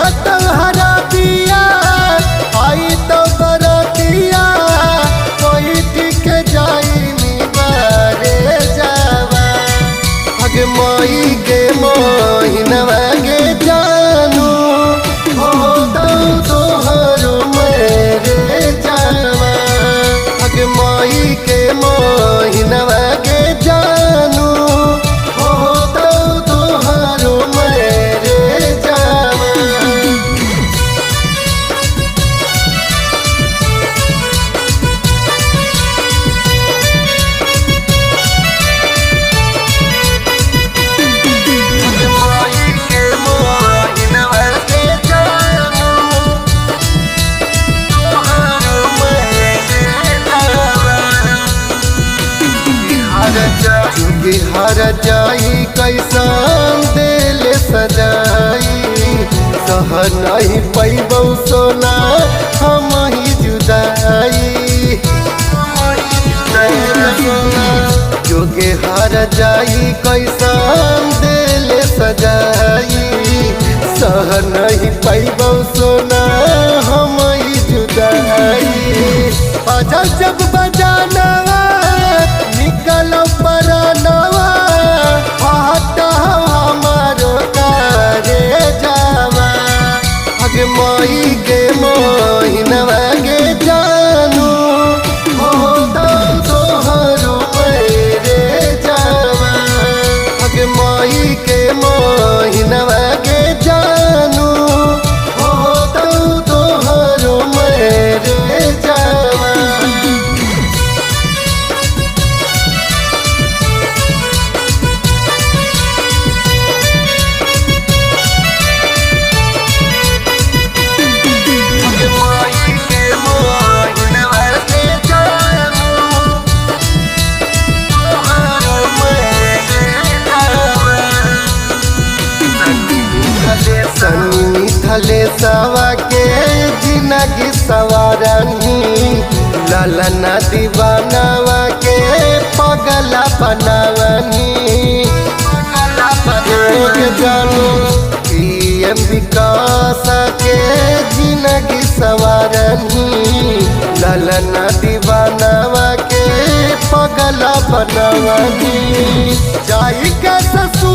लागत हरा दिया आई तो बरतिया कोई ठीक जाई नी बारे जावा। अग माई के मोहिनवा गे जानू हो तो तोहरो मेरे जावा। अग माई के मोहिनवा गे जानू हो तो तोहरो मेरे जावा। हर जाई कैसन दिल सजाई सह नहीं पैबौ सोना हम ही जुदाई। जोगे हर जाई कैसन दिल सजाई सह नहीं पैबौ सोना हम ही जुदाई। बाजा जब बजानवा निकल परानवा हट हमारो करे जावा। अग माई के मोहिनवा गे जानू हो तो तोहरो मेरे जावा। अग माई के मोहिनवा गे जानू हो तो तोहरो मेरे जावा। सनी मिथले सवा के जिनगी सवारनी ललना दीवानवा के पगला बनावनी। जानू पीएम विकास के जिनगी सवारनी ललना दीवानवा के पगला बनवनी। जाई के ससुर